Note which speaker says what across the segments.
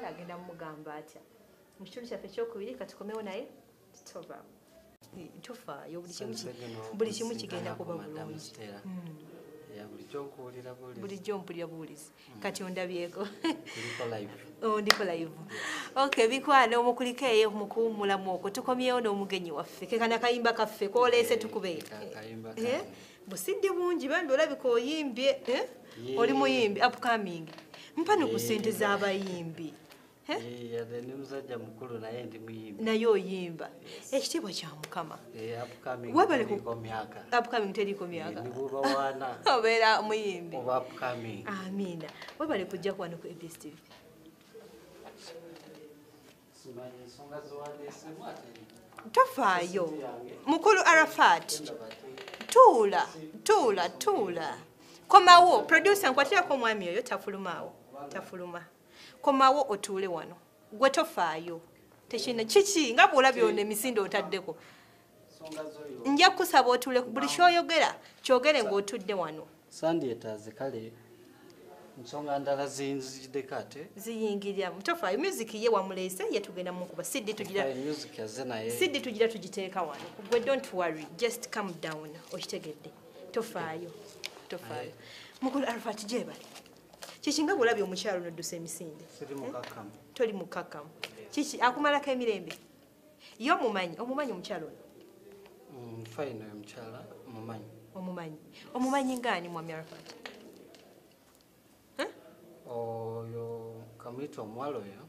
Speaker 1: Omukyala agenda mugamba atya? Mu kitundu kyaffe ekyokubiri katukomewo naye tova. Tofaayo, buli kimu kigenda kuba bulungi. Bulijjo mpulira buwulizi. Kati ondabyeko. Ndiko live. Okay, bikwano omukuliko eyo mukuwummulamu okwo tukomyewo n'omugenyi waffe. Ke kana kayimba kaffe kooleese tukube. Busidde bungi bambi olabika oyimbye. Oli muyimbi upcoming. Mpa no ku ssente z'abayimbi.
Speaker 2: Yadde ndi musajja mukulu naye ndi muyimbi.
Speaker 1: Naye oyimba. Ekitiibwa kya Mukama.
Speaker 2: Upcoming myaka.
Speaker 1: Upcoming teriko myaka.
Speaker 2: Ni bw'oba waana.
Speaker 1: Obeera muyimbi.
Speaker 2: Oba upcoming.
Speaker 1: Amiina. Webale kujja wano ku ABS TV.
Speaker 2: Simanyi ensonga z'owandiiseemu ate.
Speaker 1: Tofaayo. Mukulu Arafat. Tuula, tuula, tuula. Komawo, producer nkwatirako omwami oyo tafulumaawo. Tafuluma. Komawo otuule wano. Gwe tofaayo. Tekina kiki nga bw'olabye ono emisinde otaddeko. Nja kusaba otuule buli ky'oyogera kyogere ng'otudde wano.
Speaker 2: Sandyetaaze kale nsonga ndala ziyinziddeko ate.
Speaker 1: Ziyingirira. Tofaayo music ye wamuleese ye tugenda mukuba. CD tugira.
Speaker 2: Music yazze naye.
Speaker 1: CD tugira tugiteeka wano. Gwe don't worry, just calm down. Okitegedde. Tofaayo. Tofaayo. Mukulu Arafat gyebale. Kiki nga bw'olabye omukyalo n'oddusa emisinde?
Speaker 2: Siri mukakkamu.
Speaker 1: Toli mukakkamu. Kiki akumalako emirembe? Ye omumanyi, omumanyi omukyalo ono?
Speaker 2: Fine oyo omukyala mumanyi.
Speaker 1: Omumanyi. Omumanyi ng'ani mwami Arafat?
Speaker 2: Oyo kamuyita omuwala oyo.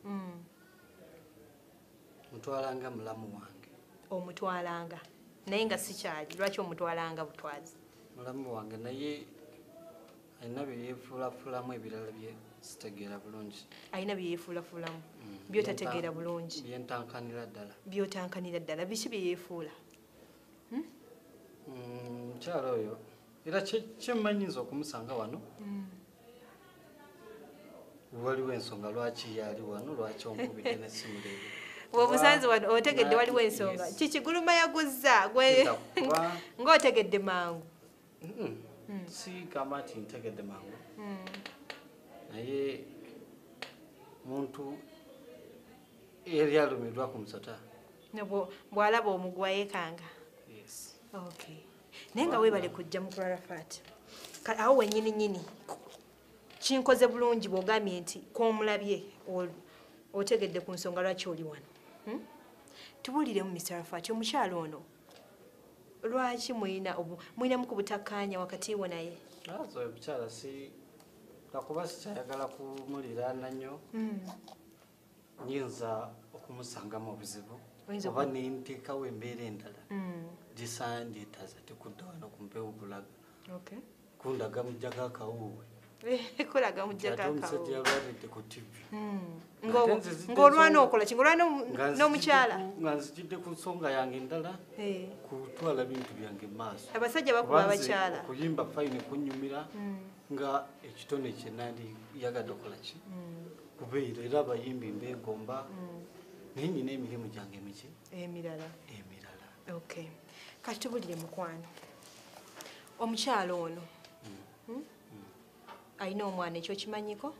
Speaker 2: Mutwalanga mulamu wange.
Speaker 1: Omutwalanga. Naye nga sikyali, lwaki omutwalanga butwazi?
Speaker 2: Mulamu wange naye alina bye yeefuulafuulamu ebirala bye sitegeera bulungi.
Speaker 1: Alina bye yeefuulafuulamu by'otategeera bulungi.
Speaker 2: Byentankanira ddala.
Speaker 1: By'otankanira ddala. Biki bye yeefuula?
Speaker 2: Omukyala oyo era kyemmanyi nze okumusanga wano. Waliwo ensonga lwaki yali wano, lwaki onkubidde n'essimu leero.
Speaker 1: Obusanzi wano otegedde waliwo ensonga. Kiki guluma yaguzza ng'otegedde mangu?
Speaker 2: Sigamba nti ntegedde mangu. Naye muntu yali alumiddwa ku musota.
Speaker 1: Bw'alaba omugwa yeekanga.
Speaker 2: Yes.
Speaker 1: Okay. Naye nga weebale kujja mukulu Arafat. Awo wennyini nnyini kinkoze bulungi bw'ogambye nti kw'omulabye otegedde ku nsonga lwaki oli wano. Tubuuliremu Mr. Arafat, omukyala ono lwaki mulinamu ku butakkaanya wakati wo naye?
Speaker 2: Oyo omukyala si lwakuba sikyayagala kumuliraana nnyo. Nnyinza okumusangamu obuzibu oba ne nteekawo embeera endala gisandyetaaza tekudda wano ku mpewo kulaga. Kundaga mujjako akawuuwe.
Speaker 1: Kulaga mujjako akawuuwe.
Speaker 2: Omusajja yalwalidde ku TV.
Speaker 1: Ng'olwana okola ki? Ng'olwana n'omukyala?
Speaker 2: Nga nzijidde ku nsonga yange endala kutwala bintu byange mu maaso.
Speaker 1: Abasajja bakuba abakyala.
Speaker 2: Okuyimba fayini kunnyumira nga ekitone kye nandiyagadde okola ki? Kubeera era abayimbi mbeegomba naye nnina emirimu gyange emiki?
Speaker 1: Emirala.
Speaker 2: Emirala.
Speaker 1: Okay. Kati tubulire mukwano. Omukyala ono alina omwana, ekyo kimanyiko?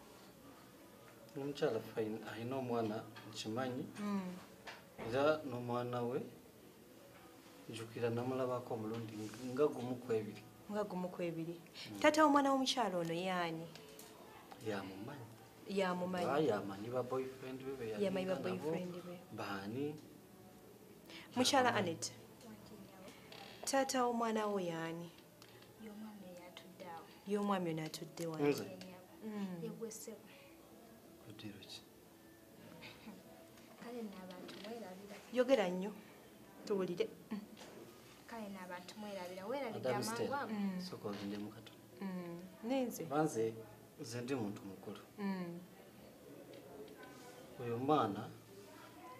Speaker 2: Omukyala fine alina omwana nkimanyi. Era n'omwana we njukira namulabako omulundi nga gumu ku ebiri.
Speaker 1: Nga gumu ku ebiri. Taata w'omwana w'omukyala ono y'ani?
Speaker 2: Yamumanyi.
Speaker 1: Yamumanyi.
Speaker 2: Yamanyi ba boyfriend be be
Speaker 1: yamanyi ba boyfriend be.
Speaker 2: Baani?
Speaker 1: Mukyala Annette. Taata w'omwana wo y'ani? Y'omwami ono atudde wano.
Speaker 2: Nze?
Speaker 3: Ye ssebo.
Speaker 2: Kudiro ki?
Speaker 3: Kale n'abantu mwerabira.
Speaker 1: Yogera nnyo tuwulire.
Speaker 3: Kale n'abantu mwerabira. Weerabidde amangu ago.
Speaker 2: Sooka olindemu katono.
Speaker 1: Nenze.
Speaker 2: Banze nze ndi muntu mukulu. Oyo omwana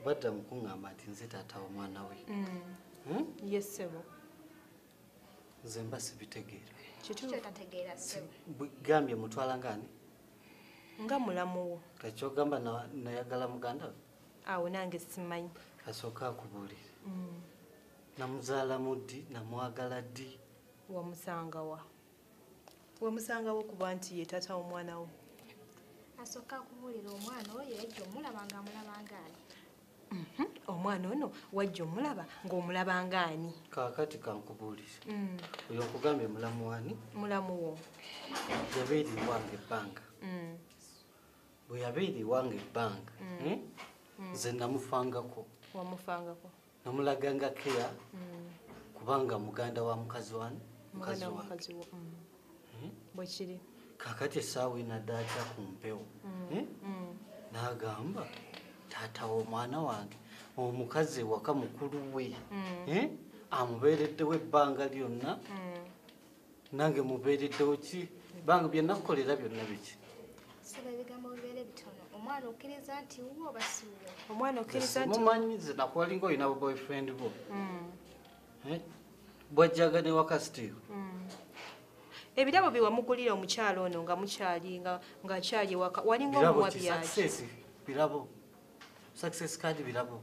Speaker 2: badda mu kuŋŋamba nti nze taata w'omwana we.
Speaker 1: Ye ssebo.
Speaker 2: Nze mba sibitegeera.
Speaker 3: Kyotategeera ssebo.
Speaker 2: Gambye mutwala ng'ani?
Speaker 1: Nga mulamu wo.
Speaker 2: Kakyogamba nayagala muganda we?
Speaker 1: Awo nange simanyi.
Speaker 2: Kasooka akubuulire. Namuzaalamu ddi, namwagala ddi?
Speaker 1: Wamusangawa? Wamusangawo kuba nti ye taata w'omwana wo?
Speaker 3: Asooka akubuulira omwana oyo yajja omulaba ng'amulaba ng'ani.
Speaker 1: Omwana ono wajja omulaba ng'omulaba ng'ani.
Speaker 2: Kaakati kankubuulire. Oyo nkugambye mulamu wani?
Speaker 1: Mulamu wo.
Speaker 2: Yabeera ewange ebbanga. Bwe yabeera ewange ebbanga, nze namufangako.
Speaker 1: Wamufangako.
Speaker 2: Namulaganga care kubanga muganda wa mukazi wani?
Speaker 1: Muganda wa mukazi wo. Bwe kiri.
Speaker 2: Kaakati essaawa eno adda atya ku mpewo? N'agamba taata w'omwana wange omukazi ewaka mukulu we amubeereddewo ebbanga lyonna nange mubeereddewo ki banga bye nakukolera byonna biki?
Speaker 3: Saba ebigambo bibeere bitono. Omwana okkiriza nti wuwo oba si wuwo?
Speaker 1: Omwana okkiriza nti
Speaker 2: mumanyi nze nakuwalinga olina bu boyfriend bo. Bwajjaga ne waka still.
Speaker 1: Ebirabo bye wamugulira omukyalo ono nga mukyali ng'akyali ewaka walinga omuwa byaki?
Speaker 2: Success birabo. Success card birabo.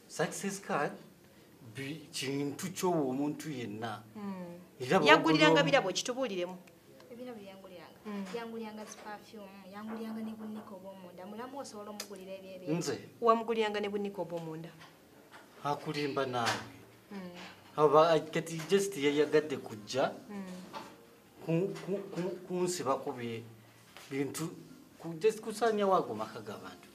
Speaker 2: Success card kintu ky'owa omuntu yenna.
Speaker 1: Yaguliranga birabo kitubuuliremu.
Speaker 3: Ebirabo yanguliranga. Yanguliranga zi perfume, yanguliranga ne buniko obw'omunda. Mulamu osobola omugulira ebyo.
Speaker 2: Nze
Speaker 1: wamuguliranga ne buniko obw'omunda.
Speaker 2: Akulimba naawe. Aba kati just yayagadde kujja kunsibako bintu just kusaanyawo ago maka g'abantu.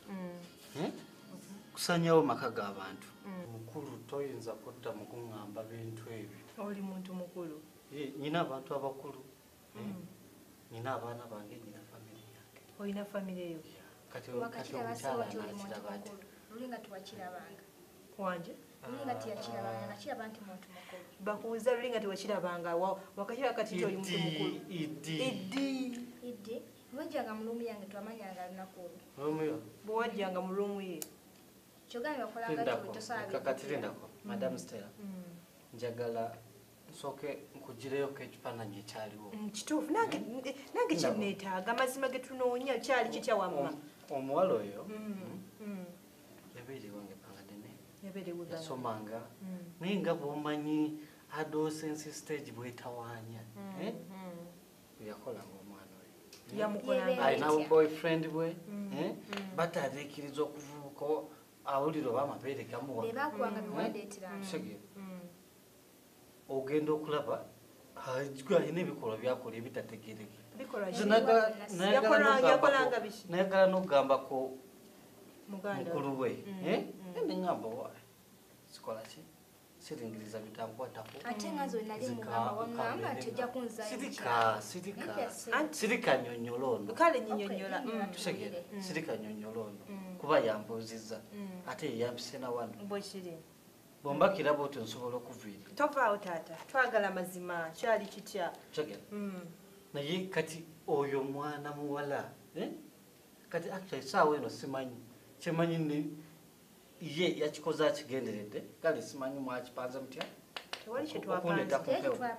Speaker 2: Kusaanyawo maka g'abantu. Mukulu toyinza kudda mu kuŋŋamba bintu ebyo.
Speaker 1: Oli muntu mukulu.
Speaker 2: Nina abantu abakulu. Nina abaana bange, nina famire yange.
Speaker 1: Olina famire yo?
Speaker 2: Kati omukyala anakiraba ati?
Speaker 3: Luli nga tewakirabanga.
Speaker 1: Wanje?
Speaker 3: Luli nga teyakirabanga, nakiraba nti muntu mukulu.
Speaker 1: Bakubuuza luli nga tewakirabanga, wakakiraba kati nti oli muntu mukulu.
Speaker 3: Iddi. Lwajjanga mu luumu yange twamanyanga lunaku olwo.
Speaker 2: Luumu yo?
Speaker 1: Bwe wajjanga mu luumu ye.
Speaker 3: Kyogambye wakolanga tosaabira.
Speaker 2: Kakati lindako, Madam Stella. Njagala nsooke nkugireyoko ekifaananyi ekyaliwo.
Speaker 1: Kituufu, nange kye neetaaga amazima ge tunoonya kyali kitya wamma?
Speaker 2: Omuwala oyo yabeera ewange ebbanga ddene. Yasomanga naye nga bw'omanyi adolescence stage bw'etawaanya. Yakolanga omwana oyo.
Speaker 1: Yamukolanga.
Speaker 2: Alina boyfriend bwe, bataliikiriza okuvubuka awulira oba amabeere gamuwa.
Speaker 3: Be baakuwanga bye wandeeteranga.
Speaker 2: Ogenda okulaba alina ebikolwa byakola ebitategeereka. Nayagala n'okugambako mukulu we. Neŋŋamba sikola ki? Siringiriza bitankwatako.
Speaker 3: Ate nga nze nali mugamba waŋŋamba nti ojja kunzaayo.
Speaker 2: Sirika nnyonnyola ono.
Speaker 1: Kale nnyonnyola.
Speaker 2: Tutegeere, sirika nnyonnyola ono. Kuba yambuuzizza ate ye yampise na wano.
Speaker 1: Bwe kiri.
Speaker 2: Bw'omba kirabo otyo nsobola okuviira.
Speaker 1: Tovaawo taata, twagala mazima, kyali kitya?
Speaker 2: Tutegeere. Naye kati oyo mwana muwala. Kati actually essaawa eno simanyi. Kyemanyi ni ye yakikoze akigenderedde, kale simanyi mwakipanze mutya?
Speaker 1: Tewali kye twapanze.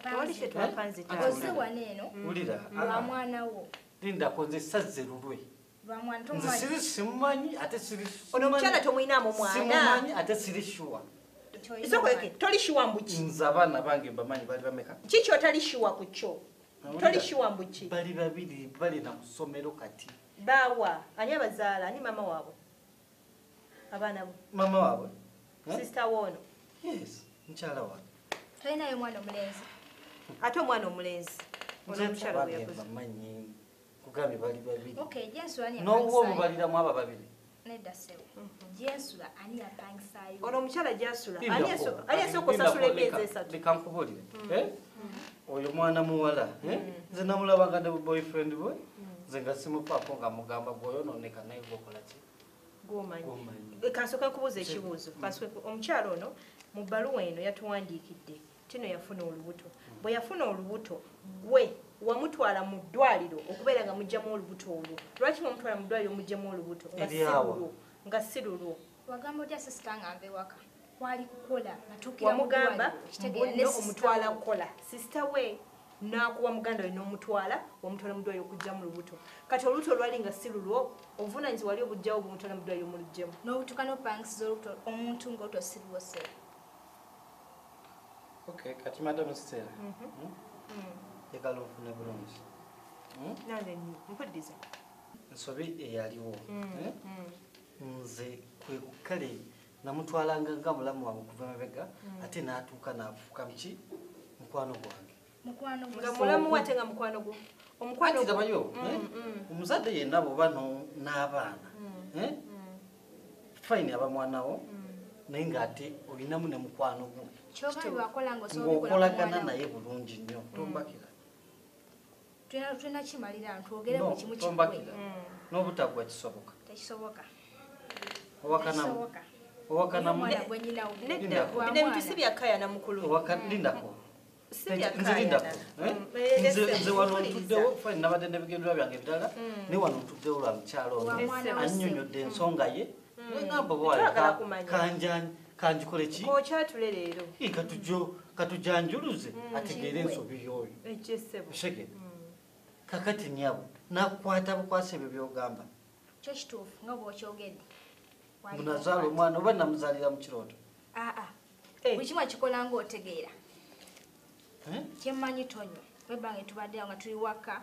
Speaker 1: Tewali kye twapanze taata.
Speaker 3: Ozze wano eno.
Speaker 2: Wulira.
Speaker 3: Lwa mwana wo.
Speaker 2: Lindako nze sazze lulwe.
Speaker 3: Lwa mwana
Speaker 2: Nze
Speaker 3: tomumanyi.
Speaker 2: siri simumanyi ate siri
Speaker 1: Ono omukyala tomuyinaamu mwana.
Speaker 2: Simumanyi ate siri sure.
Speaker 1: Isoko toli sure mbuki.
Speaker 2: Nze abaana bange mbamanyi bali bameka.
Speaker 1: Kiki otali sure ku kyo? Toli sure mbuki.
Speaker 2: Bali babiri bali na ku ssomero kati.
Speaker 1: Baawa, ani abazaala, ani maama waabwe? Abaana bo.
Speaker 2: Maama waabwe?
Speaker 1: Sister wo ono.
Speaker 2: Yes, mukyala wange.
Speaker 3: Tolinayo mwana omulenzi.
Speaker 1: Ate omwana omulenzi. Ono omukyala bwe yakoze.
Speaker 2: Mbamanyi kugambye bali babiri.
Speaker 3: Okay, gyensula ani
Speaker 2: N'owuwo omubaliramu abo babiri.
Speaker 3: Nedda ssebo. Gyensula ani yapangisaayo?
Speaker 1: Ono omukyala gy'asula. Ani asooka osasula emyezi esatu?
Speaker 2: Leka nkubuulire. Oyo mwana muwala. Nze namulabanga ne boyfriend bwe. Nze nga simufaako nga mugamba gw'oyonooneka naye gw'okola ki?
Speaker 1: Gw'omanyi. Kansooke nkubuuze ekibuuzo. Omukyala ono mu bbaluwa eno yatuwandiikidde tino yafuna olubuto. Bwe yafuna olubuto gwe wamutwala mu ddwaliro okubeera nga muggyamu olubuto olwo. Lwaki wamutwala mu ddwaliro muggyamu olubuto nga si lulwo?
Speaker 3: Wagamba otya sisita nga nva ewaka? Kwali kukola natuukira mu
Speaker 1: Wamugamba
Speaker 3: ddwaliro.
Speaker 1: mbu omutwala kukola. Sisita we n'akuwa muganda we n'omutwala, wamutwala mu ddwaliro okuggyamu olubuto. Kati olubuto olwali nga si lulwo, obuvunaanyizibwa wali obuggyawo bw'omutwala mu ddwaliro muluggyemu.
Speaker 3: N'obutuuka n'opangisiza olubuto omuntu ng'olubuto si lulwo ssebo.
Speaker 2: Okay, kati Madam Stella. Njagala ofune bulungi.
Speaker 1: Nange mpuliriza.
Speaker 2: Nsobi eyaliwo. Nze kwe kale namutwalanga nga mulamu wange okuva mabega ate n'atuuka n'afuuka muki mukwano gwange.
Speaker 3: Mukwano gwo.
Speaker 1: Nga mulamu ate nga mukwano gwo. Omukwano
Speaker 2: gwo. Omuzadde yenna bw'oba n'abaana. Fine aba mwana wo naye ng'ate olinamu ne mukwano gwo. Ng'okolagana naye bulungi nnyo tombakira.
Speaker 3: Tulina kimalira twogere buli kimu
Speaker 2: kikwe. N'obutagwa kisoboka.
Speaker 3: Tekisoboka.
Speaker 2: Owakanamu. Owakanamu.
Speaker 1: Nedda. Bino ebintu si bya kaya mukulu.
Speaker 2: Lindako.
Speaker 1: Si bya kaya.
Speaker 2: Nze wano ntuddewo fine nabadde n'ebigendwa byange ebirala naye wano ntuddewo lwa mukyalo ono annyonnyodde ensonga ye. Ngamba bw'owa kanjikole ki?
Speaker 1: Okyatule leero.
Speaker 2: Katujanjuluze ategeere ensobi y'oyo.
Speaker 1: Ekyessebo.
Speaker 2: Kakati nnyabo nakukwata bukwasi ebyo by'ogamba.
Speaker 3: Kyo kituufu nga bw'okyogedde.
Speaker 2: Munazaala omwana oba namuzaalira mu kirooto?
Speaker 3: Buli kimu akikola ng'otegeera. Kyemmanyi tonywa. Ebbanga tubadde awo nga tuli waka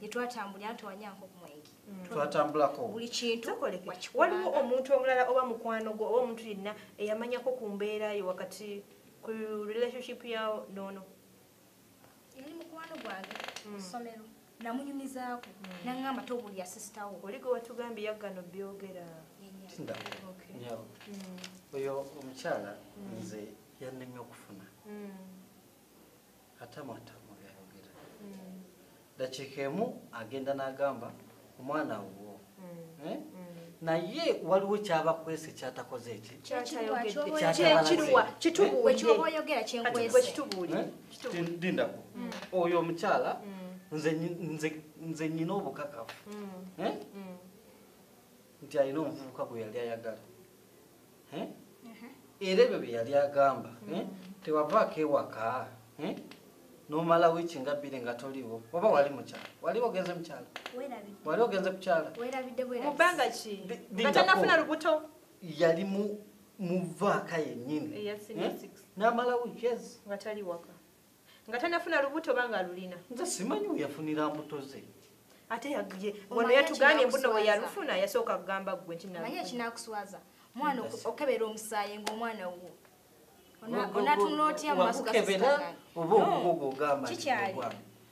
Speaker 3: gye twatambulira nti wanyanko ku mwenge.
Speaker 2: Twatambulako.
Speaker 3: Buli kintu
Speaker 1: waliwo omuntu omulala oba mukwano gwo oba omuntu yenna eyamanyako ku mbeera yo wakati ku relationship yawo noono.
Speaker 3: Yali mukwano gwange ku ssomero. Namunyumizaako n'aŋŋamba tobulya sisita wo.
Speaker 1: Oli gwe watugambye yaggano byogera.
Speaker 2: Oyo omukyala nze yannemye okufuna. Atamwatamu byayogera. Dakiika emu agenda n'agamba omwana wo. Naye waliwo kyabakwese kyatakoze eki?
Speaker 3: Kitubuulire.
Speaker 2: Lindako. Oyo omukyala nze nnyina obukakafu. Nti alina omuvubuka gwe yali ayagala. Era ebyo bye yali agamba. Tewavaako ewaka. N'omala wiiki nga bbiri nga toliiwo. Oba wali mukyalo. Wali ogenze mukyalo. Wali ogenze ku kyalo.
Speaker 1: Mu bbanga ki? Nga tannafuna lubuto?
Speaker 2: Yali muvaaka yennyini. N'amala wiiki ezi.
Speaker 1: Nga tali waka. Nga tannafuna lubuto oba nga alulina?
Speaker 2: Nze simanyi we yafunira mbuto ze.
Speaker 1: Ate wano yatugambye mbuno bwe yalufuna yasooka kugamba ggwe nti
Speaker 3: naye ekinaakuswaza mwana okebera omusaayi ng'omwana wo. Onatunula otya mu maaso ga sisita gange?
Speaker 2: Oba ogugo ogamba nti
Speaker 3: kikyali.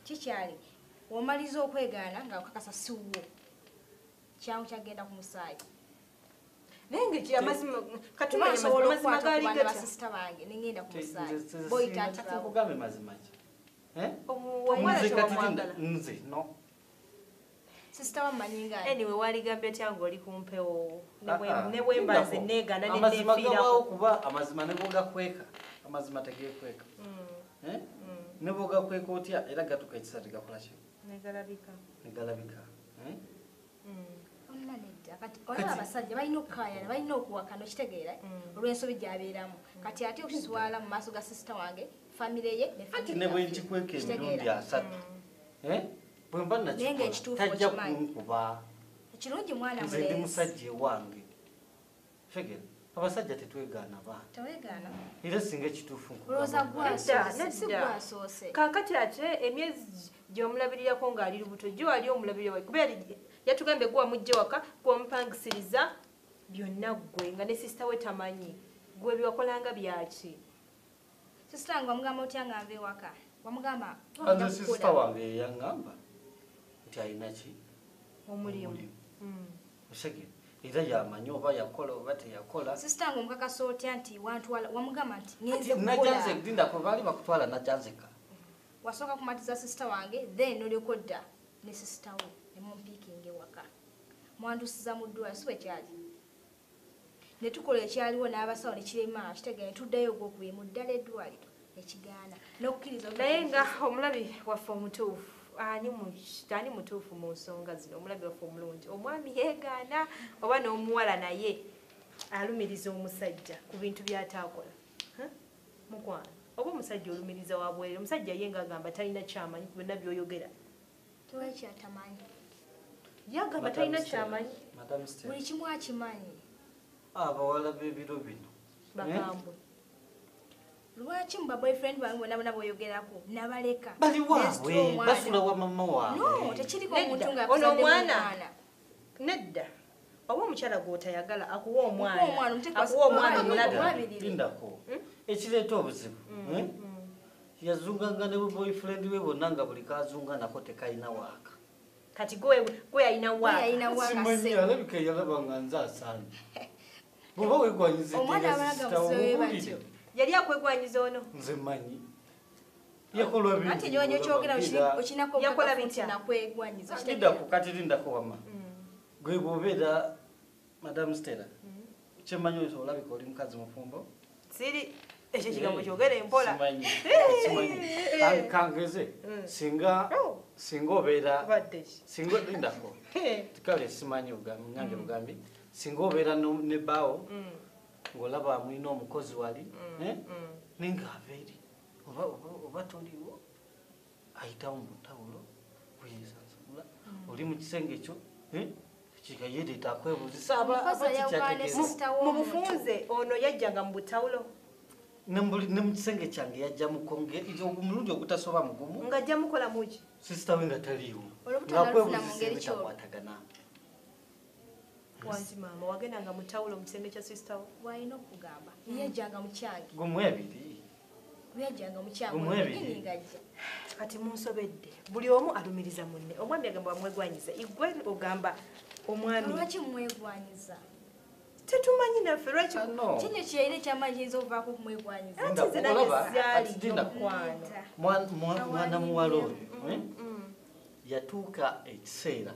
Speaker 3: Kikyali. W'omaliza okwegaana nga okakasa si wuwo. Kyangu kyagenda ku musaayi.
Speaker 1: Naye ng'eki amazima katumanye amazima gaali gatya?
Speaker 3: Basisita bange ne ngenda ku musaayi. Boyita nti
Speaker 2: nkugambe mazima ki?
Speaker 1: Omwana tewamwagala.
Speaker 2: Nze no.
Speaker 3: Sisita wammanyi nga
Speaker 1: anyway waligambye otya ng'oli ku mpewo ne bwe mba nze neegaana ne
Speaker 2: Amazima gabaawo kuba amazima ne bw'ogakweka amazima tegeekweka. Ne bw'ogakweka otya era gatuuka ekisa tegakola ki?
Speaker 1: Ne galabika.
Speaker 2: Ne galabika.
Speaker 3: Onna nedda. Kati olaba abasajja balina okukaayana balina okuwakana okitegeera olw'ensobi gy'abeeramu. Kati ate okiswala mu maaso ga sisita wange famire ye ne
Speaker 2: Ati ne bwe nkikweka emirundi asatu. Bwe mba nakikola tajja kunkuba.
Speaker 3: Ekirungi mwana
Speaker 2: mulenzi. Nze ndi musajja ewange. Fegere, abasajja tetwegaana baana.
Speaker 3: Tewegaana.
Speaker 2: Era singa ekituufu
Speaker 3: Olowooza gwasoose. Gwasoose.
Speaker 1: Kaakati ate emyezi gy'omulabirirako ng'ali lubuto gyo wali omulabirira kuba yatugambye gwe wamujja waka gwe wamupangisiriza byonna ggwe nga ne sisita we tamanyi gwe byewakolanga byaki.
Speaker 3: Sisita wange wamugamba otya nga nva ewaka? Wamugamba
Speaker 2: nze sisita wange yaŋŋamba nti alina ki?
Speaker 1: Omulimu.
Speaker 2: Osege era yamanyi oba yakola oba teyakola.
Speaker 3: Sisita wange omukakasa otya nti wantwala wamugamba nti ngenze kukola.
Speaker 2: Najjanze lindako baali bakutwala najjanzeka.
Speaker 3: Wasooka kumatiza sisita wange then olyoka odda ne sisita wo ne mumpiikinga ewaka. Mwandusiza mu ddwaliro si bwe kyali? Ne tukola ekyaliwo n'abasawo ne kirema kitegeera ne tuddayo ogwokubiri mu ddala eddwaliro ekigaana n'okukkiriza.
Speaker 1: Naye nga omulabi waffe omutuufu ani mutuufu mu nsonga zino omulabi waffe omulungi omwami yeegaana oba n'omuwala naye alumiriza omusajja ku bintu by'ataakola. Mukwano oba omusajja olumiriza wa bwereere omusajja ye ng'agamba talina kyamanyi ku byonna by'oyogera.
Speaker 3: Tewali kyatamanyi.
Speaker 1: Yagamba talina kyamanyi.
Speaker 3: Buli kimu akimanyi.
Speaker 2: Abawala b'ebiro bino
Speaker 1: bakambwe.
Speaker 3: Lwaki mu ba boyfriend bange bonna bonna b'oyogerako nabaleka?
Speaker 2: Bali waabwe basula wa mama waabwe.
Speaker 3: No, tekiriko omuntu nga
Speaker 1: ono
Speaker 3: akuzaddemu
Speaker 1: omwana.
Speaker 3: omwana.
Speaker 1: Nedda. Oba omukyala gw'otayagala akuwa omwana. Akuwa omwana omulabirire.
Speaker 2: Lindako. Ekireeta obuzibu. Yazunganga ne boyfriend we bonna nga buli kazunga nako tekalina waaka.
Speaker 1: Kati gwe yalina waaka.
Speaker 2: Simanyi alabika yalaba nga nze asaanye. Bw'oba weegwanyiza
Speaker 3: eddiini
Speaker 1: yali akwegwanyiza ono.
Speaker 2: Nze mmanyi. Yakola bingi.
Speaker 3: Ate nyowe kyogera okinako
Speaker 1: yakola bitya?
Speaker 3: Nakwegwanyiza.
Speaker 2: Lindako kati lindako wamma. Gwe bw'obeera Madam Stella. Kyemmanyi olabika oli mukazi mufumbo.
Speaker 1: Siri ekyo kigambo kyogere mpola.
Speaker 2: Simanyi. Simanyi. Kangeze singa singa obeera singa lindako. Kale simanyi ngange bugambi. Singa obeera ne bbaawo ng'olaba mulina omukozi wali naye ng'ava eri oba toliiwo ayitawo mu butawulo weyesansula oli mu kisenge ekyo kikayereeta akwebuuzisa aba kikyategeeza.
Speaker 1: Mu bufunze ono yajjanga mu butawulo.
Speaker 2: Ne mu kisenge kyange yajja mukonge omulundi ogutasoba mugumu.
Speaker 1: Ng'ajja mukola muki?
Speaker 2: Sisita we nga taliiwo. Ng'akwebuuzisa ebitakwatagana.
Speaker 1: Wanti maama wagendanga mu tawulo mu kisenge kya sisita wo?
Speaker 3: Walina okugamba. Yajjanga mu kyange.
Speaker 2: Gumu ebiri.
Speaker 3: Yajjanga mu kyange ng'ajja.
Speaker 1: Kati munsobedde. Buli omu alumiriza munne. Omwami agamba wamwegwanyiza. Igwe ogamba omwami.
Speaker 3: Lwaki mwegwanyiza?
Speaker 1: Tetumanyi naffe lwaki.
Speaker 3: Kinyo kiyayire ekyamaanyi kiyinza okuvaako okumwegwanyiza.
Speaker 1: Anti nze nange zaali omukwano.
Speaker 2: Mwana muwala oyo yatuuka ekiseera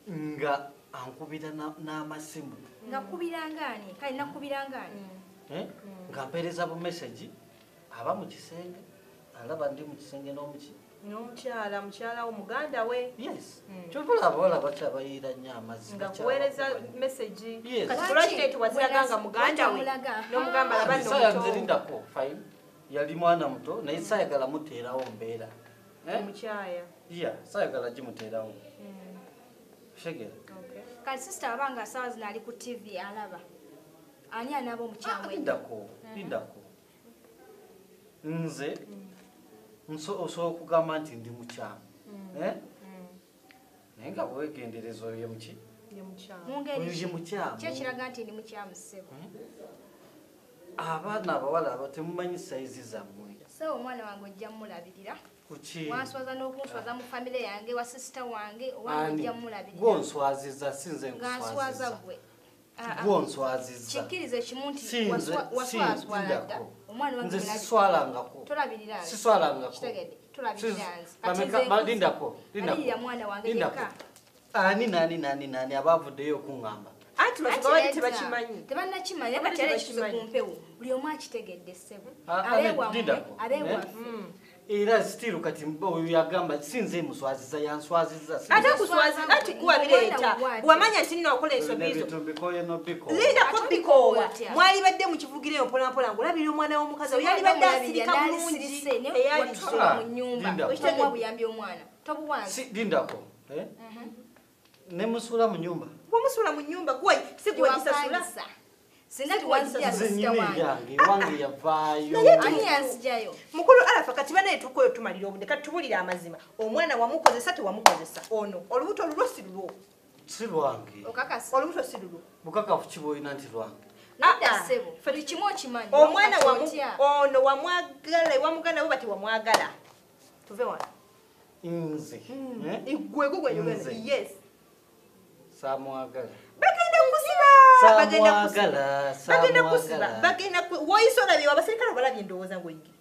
Speaker 2: nga ankubira n'amasimu.
Speaker 3: Nga kubiranga ani? Kale nakubiranga ani?
Speaker 2: Nga mpeereza bu message aba mu kisenge alaba ndi mu kisenge n'omuki.
Speaker 1: N'omukyala mukyala wo muganda we.
Speaker 2: Yes. Kyova olaba bakyabayiira nnyo amazzi.
Speaker 1: Nga kuweereza message.
Speaker 2: Yes.
Speaker 1: Kati lwaki tetuwaziraganga muganda we? N'omugamba laba nno
Speaker 2: muto. Nze lindako fine. Yali mwana muto naye saayagala muteerawo mbeera.
Speaker 1: Omukyaya.
Speaker 2: Yeah, saayagala gimuteerawo. Shegera.
Speaker 3: Kati sister abanga saawa zino ali ku TV alaba. Ani anaaba omukyamu?
Speaker 2: Lindako, lindako. Nze osobola okugamba nti ndi mukyamu. Naye nga bwegendereza oyo ye muki?
Speaker 1: Ye mukyamu.
Speaker 3: Mu ngeri
Speaker 2: Oyo ye mukyamu.
Speaker 3: Ki ekiraga nti ndi mukyamu ssebo?
Speaker 2: Abaana abawala abo temumanyi sayizi zammwe.
Speaker 3: Ssebo omwana wange ojja mmulabirira.
Speaker 2: Kuki?
Speaker 3: Wanswaza n'okunswaza mu famire yange, wa sisita wange, owange ojja mmulabirira.
Speaker 2: Gw'onswaziza si nze
Speaker 3: Nga nswaza gwe.
Speaker 2: Gw'onswaziza.
Speaker 3: Kikkirize kimu nti waswaswala dda. Omwana wange
Speaker 2: nze siswalangako.
Speaker 3: Tolabirira nze.
Speaker 2: Siswalangako.
Speaker 3: Kitegedde. Tolabirira nze.
Speaker 2: Lindako.
Speaker 3: Lindako. Mwana wange yekka.
Speaker 2: Ani nani nani nani abavuddeyo okuŋŋamba.
Speaker 1: Anti babadde tebakimanyi.
Speaker 3: Tebannakimanyi kati era ekituze ku mpewo. Buli omu akitegedde ssebo. Abeewammwe, abeewaffe.
Speaker 2: Era still kati oyo yagamba si nze muswaziza yanswaziza.
Speaker 1: Ate kuswaziza anti guwabireeta. Wamanya nti nno okola ensobi zo. Lindako bikoowa. Mwalibadde mukivugireyo mpola mpola ng'olabirira omwana w'omukazi oyo yalibadde asirika bulungi.
Speaker 3: Eyalitusula mu nnyumba. Okitegeera buyambi omwana. Tobuwanze.
Speaker 2: Lindako. Ne musuula mu nnyumba.
Speaker 1: Wamusuula mu nnyumba gwe si gwe gisasula.
Speaker 3: Singa tiwanzija sisita wange.
Speaker 2: Wange yavaayo.
Speaker 3: Ani yanzijayo?
Speaker 1: Mukulu Arafa kati banaye tukoyo tumalira obudde kati tubulira amazima. Omwana wamukozesa tewamukozesa. Ono olubuto olulwo si lulwo.
Speaker 2: Si lwange.
Speaker 3: Okakasa.
Speaker 1: Olubuto si lulwo.
Speaker 2: Bukakafu ki bw'olina nti lwange?
Speaker 3: Nedda ssebo. Buli kimu okimanyi.
Speaker 1: Omwana ono wamwagala wamuganda we bati wamwagala. Tuve wano.
Speaker 2: Nze.
Speaker 1: Igwe gwe yogera. Yes.
Speaker 2: Samwagala.
Speaker 1: Bagenda kusiba. Bagenda kusiba. Bagenda kusiba. Bagenda woyisola bye abaserikale balabye ndowooza ng'oyingira.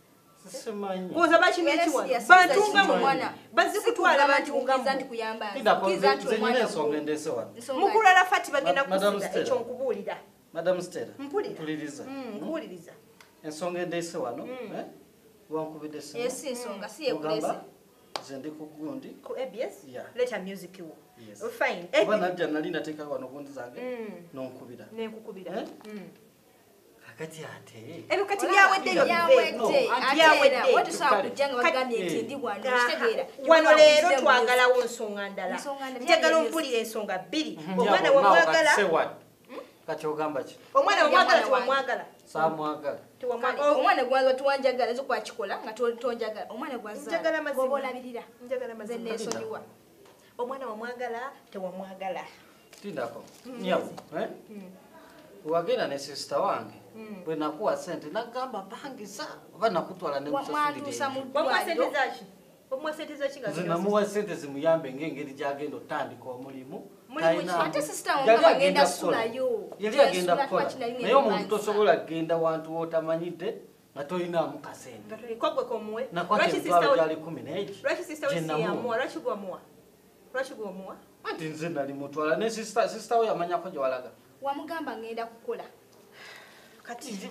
Speaker 2: Simanyi.
Speaker 1: Koza bakimye kiwano. Bantu nga mwana. Bazikutwala bantu nga
Speaker 3: nti kuyamba. Kiza nti omwana
Speaker 2: ensonga endese wano.
Speaker 1: Mukulu Arafat bagenda kusiba ekyo nkubuulira.
Speaker 2: Madam Stella.
Speaker 1: Mpuliriza. Nkuwuliriza.
Speaker 2: Ensonga endese wano, wankubidde essimu.
Speaker 3: Yes, ensonga si yekulese.
Speaker 2: Nze ndi ku gundi.
Speaker 1: Ku ABS?
Speaker 2: Yeah.
Speaker 1: Leta music wo.
Speaker 2: Yes.
Speaker 1: Fine.
Speaker 2: Kuba najja nali nateeka wano gundi zange n'onkubira.
Speaker 1: Nenkukubira.
Speaker 2: Kakati ate.
Speaker 1: Ebyo kati byaweddeyo
Speaker 3: byawedde. Byawedde. Watusobola kujja nga bagambye nti ndi wano okitegeera.
Speaker 1: Wano leero twagalawo nsonga ndala. Njagala ompulire ensonga bbiri. Omwana wamwagala.
Speaker 2: Kati ogamba ki?
Speaker 1: Omwana wamwagala tewamwagala.
Speaker 2: Saamwagala.
Speaker 3: Omwana gwange tuwanjagala nze kwakikola nga tonjagala. Omwana gwazaala. Bw'oba olabirira.
Speaker 1: Njagala mazima.
Speaker 3: Nze neesonyiwa.
Speaker 1: Omwana wamwagala tewamwagala.
Speaker 2: Tindako. Nyawo, eh? Wagenda ne sister wange. Bwe nakuwa sente nagamba pangisa oba nakutwala ne musasulire.
Speaker 1: Wamuwa sente zaki? Wamuwa sente zaki nga
Speaker 2: nze namuwa sente zimuyambe ng'engeri gy'agenda otandika omulimu.
Speaker 3: Ate sister wange agenda kusulayo.
Speaker 2: Yali agenda kukola. Naye omuntu tosobola kugenda wantu w'otamanyidde nga tolinaamu kasente.
Speaker 1: Kogwe komuwe.
Speaker 2: Lwaki sister we yali 11?
Speaker 1: Lwaki sister we si yamuwa? Lwaki gwamuwa? Lwaki gwamuwa?
Speaker 2: Anti nze nali mutwala ne sister we yamanyako gye walaga.
Speaker 3: Wamugamba ngenda kukola.
Speaker 2: Kati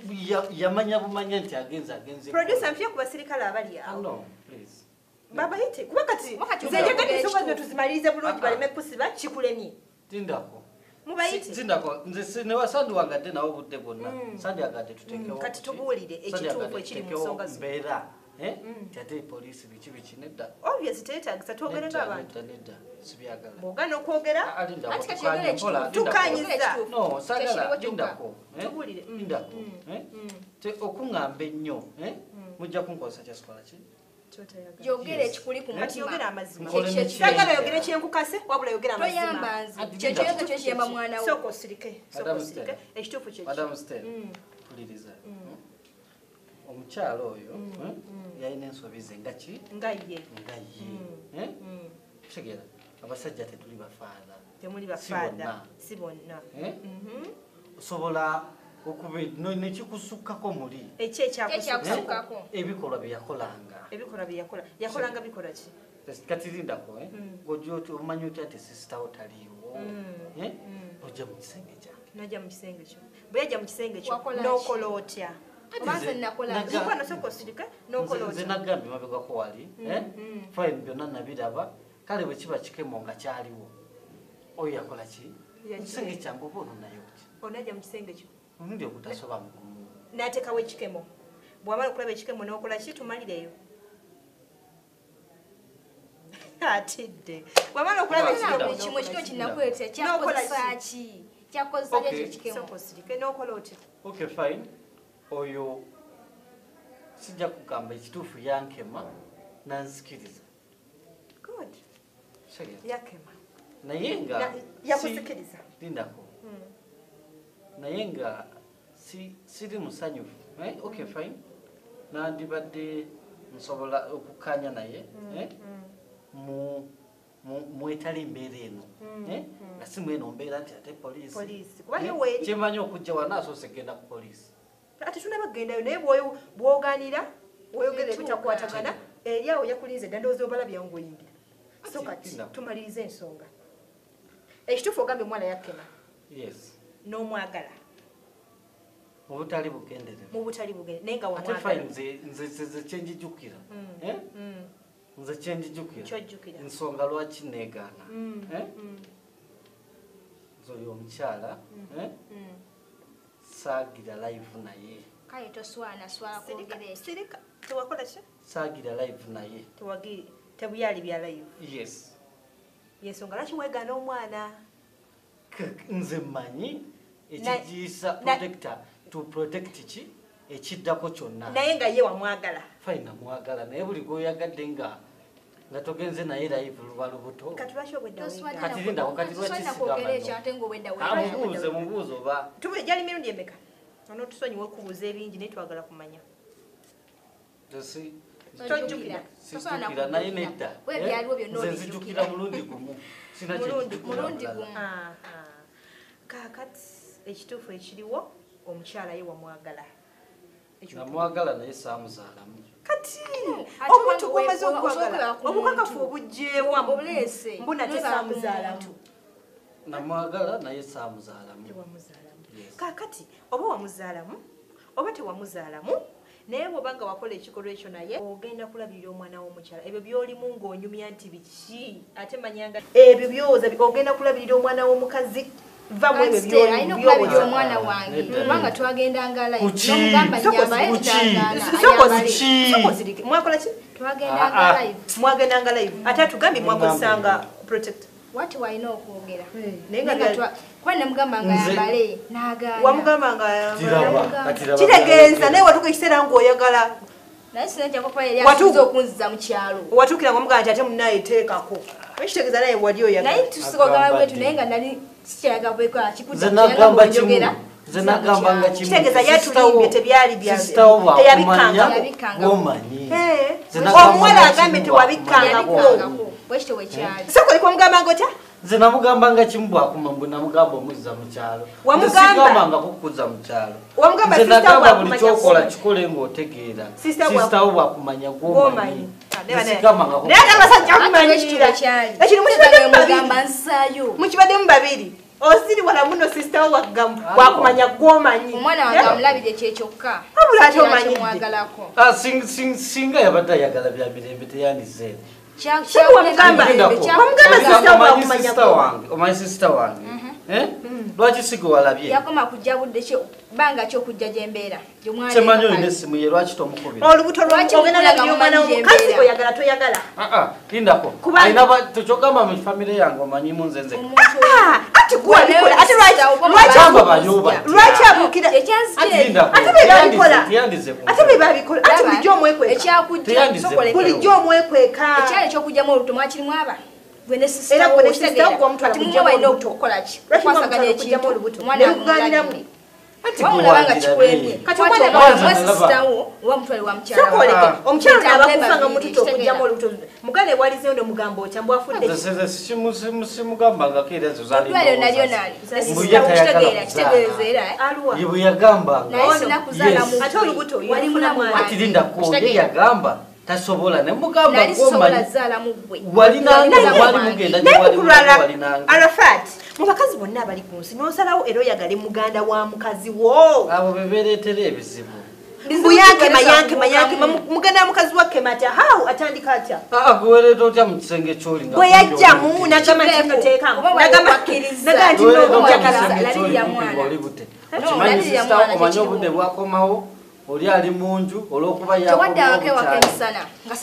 Speaker 2: yamanya bumanya nti agenze.
Speaker 1: Producer nfye ku basirikale abali awo.
Speaker 2: No, please.
Speaker 1: Baba yite kuba kati nze njagala ensonga zino tuzimalirize bulungi baleme kusiba kikulemye.
Speaker 2: Tindako.
Speaker 1: Mubayite.
Speaker 2: Tindako nze ne wasandi wangadde nawo budde bwonna. Sandi agadde tuteekewo.
Speaker 1: Kati tubuulire ekituufu ekiri mu nsonga zino.
Speaker 2: Mbeera. Ate poliisi biki biki nedda.
Speaker 1: Obviously teetagisa twogere ng'abantu.
Speaker 2: Nedda sibyagala.
Speaker 1: Bw'ogaana okwogera
Speaker 3: ate kati yogera ekituufu.
Speaker 1: Tukanyiza.
Speaker 2: No, sagala lindako.
Speaker 1: Tubuulire.
Speaker 2: Lindako. Okuŋŋamba ennyo mujja kunkozesa kyasikola ki?
Speaker 3: Yogera ekikuli ku mutima.
Speaker 1: Yogera amazima. Sagala yogere kyenkukase wabula yogera amazima.
Speaker 3: Toyamba nze. Kyekyoyoga kyekiyamba mwana wo.
Speaker 1: Sooka osirike. Sooka osirike. Ekituufu kye ki?
Speaker 2: Madam Stella, mpuliriza. Omukyala oyo yalina ensobi ze nga ki?
Speaker 1: Nga ye.
Speaker 2: Nga ye. Kitegeera abasajja tetuli bafaatha.
Speaker 1: Temuli bafaatha. Si bonna.
Speaker 2: Osobola okuba nekikusukkako muli.
Speaker 1: Eki ekyakusukkako?
Speaker 2: Ebikolwa bye yakolanga.
Speaker 1: Ebikolwa bye yakola. Yakolanga bikola ki?
Speaker 2: Kati lindako, ng'ojja otya omanyi otya nti sister wo taliiwo. Ojja mu kisenge kyange.
Speaker 1: N'ojja mu kisenge kyo. Bwe yajja mu kisenge kyo n'okola otya?
Speaker 2: Nze nagambye mabegako wali fine byonna nabiraba kale bwe kiba kikemo nga kyaliwo oyo yakola ki? Ekisenge kyange oba ono nayo ki?
Speaker 1: Onajja mu kisenge kyo
Speaker 2: omulundi ogutasoba mugumu
Speaker 1: n'ateekawo ekikemo bw'amala okulaba ekikemo n'okola ki? Tumalireyo. Atidde bw'amala okulaba ekikemo
Speaker 3: kimwe kino kinakuleetera kyakozesa ki? Kyakozesa ki ekikemo?
Speaker 1: Sooka osirike n'okola otya?
Speaker 2: Okay, fine. Oyo sijja kugamba ekituufu yankema nanzikiriza.
Speaker 1: Good. Yakema.
Speaker 2: Naye nga
Speaker 1: yakusikiriza.
Speaker 2: Lindako. Naye nga siri musanyufu. Okay, fine. Nandibadde nsobola okukkaanya naye mwetali mbeera eno. Nga si mweno mbeera nti ate poliisi. Kyemanyi okujja wano asoose genda ku poliisi.
Speaker 1: Ate tunaba kugendayo naye bw'ogaanira weeyogera ebitakwatagana eri awo yakulinze dda ndowooza obalabya ng'oyingira. So kati tumalirize ensonga. Ekituufu ogambye omwana yakema.
Speaker 2: Yes.
Speaker 1: N'omwagala.
Speaker 2: Mu butali bugenderevu.
Speaker 1: Mu butali bugenderevu naye nga wamwagala.
Speaker 2: Ate fine nze kyenjijjukira. Nze kyenjijjukira.
Speaker 1: Kyojjukira.
Speaker 2: Ensonga lwaki neegaana. Nze oyo omukyala. Saagira live naye.
Speaker 3: Kale toswana swala kwogera ekyo.
Speaker 1: Sirika tewakola ki?
Speaker 2: Saagira live naye.
Speaker 1: Tebyali bya live.
Speaker 2: Yes.
Speaker 1: Yensonga lwaki weegaana omwana?
Speaker 2: Nze mmanyi ekigiisa protector to protect ki ekiddako kyonna.
Speaker 1: Naye nga ye wamwagala.
Speaker 2: Fine namwagala naye buli gw'oyagadde nga togenze naye live luba lubuto.
Speaker 1: Kati lwaki obwedda weegaana?
Speaker 2: Kati lindako kati lwaki sigamba
Speaker 3: ekyo ate ng'obwedda weegaana.
Speaker 2: Mubuuze mubuuze oba.
Speaker 1: Tubule gyali mirundi emeka? Onootusonyiwa okubuuza ebingi naye twagala kumanya.
Speaker 2: Tojjukira. Sijjukira naye nedda. Nze nzijjukira mulundi gumu. Sina
Speaker 3: Mulundi gumu.
Speaker 1: Kaakati ekituufu ekiriwo omukyala ye wamwagala.
Speaker 2: Namwagala naye saamuzaalamu.
Speaker 1: Kati omuntu gw'omaze okwagala obukakafu obuggyeewa mbuna tesaamuzaalamu.
Speaker 2: Namwagala naye saamuzaalamu.
Speaker 1: Tewamuzaalamu. Kaakati oba wamuzaalamu oba tewamuzaalamu naye bw'obanga wakola ekikolwa ekyo naye ogenda kulabirira omwana w'omukyala. Ebyo by'olimu ng'onyumya nti biki ate manyanga ebyo by'owoza ogenda kulabirira omwana w'omukazi. Va mu ebyo by'owoza.
Speaker 3: Alina okulabirira omwana wange kubanga twagendanga live. N'omugamba nnyambaye n'agaana.
Speaker 1: Mwakola ki?
Speaker 3: Twagendanga live.
Speaker 1: Mwagendanga live. Ate atugambye mwakozesanga protector.
Speaker 3: Wati walina okwogera.
Speaker 1: Naye nga
Speaker 3: kuba namugamba nga yambale n'agaana.
Speaker 1: Wamugamba nga yambale. Kitegeeza naye watuuka ekiseera ng'oyagala.
Speaker 3: Naye sinajja kuba yali asinza okunziza mu kyalo.
Speaker 1: Watuukira ng'omugamba nti ate munnaye teekako. Ekitegeeza naye wali oyagala.
Speaker 3: Naye tusigogala bwetu naye nga nali sikyayagala bwekola kikudda.
Speaker 2: Nze nagamba kimu. Nze nagamba nga kimu.
Speaker 1: Kitegeeza yatulimbye tebyali bya. Teyabikkanga.
Speaker 2: Womanyi.
Speaker 1: Omuwala agambye tewabikkangako.
Speaker 3: Bwekityo bwe kyali.
Speaker 1: Sooka oli kwamugamba ng'otya?
Speaker 2: Nze namugamba nga kimu bwakuma mbu namugamba omuzza mu kyalo.
Speaker 1: Wamugamba?
Speaker 2: Nga kukuzza mu kyalo.
Speaker 1: Wamugamba
Speaker 2: nze
Speaker 1: sister
Speaker 2: nagamba buli
Speaker 1: bwakumanya
Speaker 2: kyokola
Speaker 1: gw'omanyi.
Speaker 2: Kikole ng'otegeera.
Speaker 1: Sister
Speaker 2: Sister wo bwakumanya gw'omanyi.
Speaker 1: Naye
Speaker 2: Nsigamba nga
Speaker 1: ate abasajja
Speaker 3: Ate bwekityo
Speaker 1: bakumanyiira.
Speaker 3: bwe kyali.
Speaker 1: Ekino mukibaddemu babiri.
Speaker 3: Mugamba nzaayo.
Speaker 1: Mukibaddemu babiri. Osiri wala muno sister wo bwakumanya gw'omanyi.
Speaker 3: Omwana wange amulabire kye kyokka.
Speaker 1: Wabula ate omanyidde.
Speaker 3: Kyemwagalako.
Speaker 2: Ah, singa yabadde ayagala bya mirembe teyandizeera.
Speaker 1: Wamugamba sister bwakumanya
Speaker 2: wange, omanyi sister wange. Eh? Lwaki si gwe walabye?
Speaker 3: Yakoma kujja budde ki banga kyokujja gye mbeera.
Speaker 2: Kyemanyi olina essimu ye lwaki tomukubira?
Speaker 1: Olubuto
Speaker 3: Lwaki
Speaker 1: lw'ogenda
Speaker 3: mukulaga
Speaker 1: nabyo omwana
Speaker 3: mumanyi gye
Speaker 1: w'omukazi
Speaker 3: mbeera?
Speaker 1: oyagala toyagala.
Speaker 2: Lindako.
Speaker 1: Kubanga-
Speaker 2: Alina tokyogamba mu famire yange omanyimu nze nze.
Speaker 1: Ati gwe abikola ate lwaki abuukira?
Speaker 2: Lindako.
Speaker 1: Ate be babikola.
Speaker 2: Teyandize ku
Speaker 1: Ate be babikola. Ate bulijjo omwekweka.
Speaker 3: Ekyakujja
Speaker 2: Teyandize.
Speaker 1: Bulijjo omwekweka.
Speaker 3: Ekyali ekyokujjamu olubuto mwakirimu aba. Gwe ne sister
Speaker 1: Era
Speaker 3: wo,
Speaker 1: gwe ne sister
Speaker 3: okitegeera.
Speaker 1: wo gwe omutwala
Speaker 3: Kati
Speaker 1: kujjamu
Speaker 3: mumwe balina
Speaker 1: olubuto.
Speaker 3: okukola ki?
Speaker 1: Lwaki mwe
Speaker 3: Okukwasaganya
Speaker 1: omutwala kujjamu
Speaker 3: ekintu.
Speaker 1: olubuto?
Speaker 3: Omwana
Speaker 1: Ne lukuganiramu.
Speaker 3: amulabire.
Speaker 2: Ati
Speaker 3: Wamulaba nga
Speaker 2: gwe
Speaker 3: kikulemye.
Speaker 1: Kati
Speaker 3: Kwata
Speaker 1: omwana
Speaker 3: omwana
Speaker 2: bw'aza
Speaker 3: we
Speaker 2: nalaba.
Speaker 3: sister wo, oba mutwale wa mukyala
Speaker 1: Sooka
Speaker 3: wo.
Speaker 1: oleke. Omukyala
Speaker 3: Kati
Speaker 1: ono abakufa nga
Speaker 3: amulaba
Speaker 1: mututa
Speaker 3: bibiri,
Speaker 1: okugyamu olubuto. Muganda ewalizeyo n'omugamba otya mbu afudde ki?
Speaker 2: Nze simugambangako era ezo zaali
Speaker 3: Eddwaliro nalyo
Speaker 2: ndowooza.
Speaker 3: nali.
Speaker 2: Mbu ye tayagala
Speaker 3: Kitegeera,
Speaker 2: kuzaala.
Speaker 3: kitegeeza era, eh?
Speaker 1: Aluwa.
Speaker 2: Ye bwe yagambanga.
Speaker 3: Naye sina kuzaala
Speaker 2: Yes.
Speaker 3: mu
Speaker 1: Ate olubuto
Speaker 3: wali
Speaker 1: yalufuna
Speaker 3: mulamu
Speaker 1: mwana.
Speaker 3: wange.
Speaker 2: Ati lindako ye
Speaker 3: Kitegeera.
Speaker 2: yagamba tasobola ne mugamba
Speaker 3: Nali sisobola
Speaker 2: gw'omanyi.
Speaker 3: zaala mu ggwe.
Speaker 2: Wali nange,
Speaker 3: Wali
Speaker 2: wali
Speaker 3: wange.
Speaker 2: mugenda gye
Speaker 1: Naye
Speaker 2: wali
Speaker 1: mukulwala
Speaker 2: wali nange.
Speaker 1: Arafat, mu bakazi bonna abali ku nsi n'osalawo era oyagale muganda wa mukazi wo.
Speaker 2: Abo be beereetera ebizibu.
Speaker 1: Mbu yankema yankema yankema muganda wa mukazi wa kema atya hawu atandika atya.
Speaker 2: Gwewereeta otya mu kisenge ky'oli nga
Speaker 1: Bwe yajjamu n'agamba nti nno teekamu.
Speaker 3: Oba
Speaker 1: N'agamba
Speaker 3: wakkiriza.
Speaker 1: n'agamba nti nno
Speaker 2: Gwewereeta otya mu
Speaker 1: njagala.
Speaker 2: kisenge
Speaker 3: Lali
Speaker 2: ky'oli
Speaker 3: lya
Speaker 2: kumpi
Speaker 3: mwana.
Speaker 2: ng'oli bute.
Speaker 3: No,
Speaker 2: Okimanyi
Speaker 3: lali lya
Speaker 2: sister
Speaker 3: mwana
Speaker 2: omanyi
Speaker 3: tekiriwo.
Speaker 2: obudde bwakomawo oli ali mu nju olw'okuba
Speaker 3: Tewaddangako
Speaker 2: yakomawo
Speaker 3: ewaka
Speaker 2: bukyali.
Speaker 3: emisana nga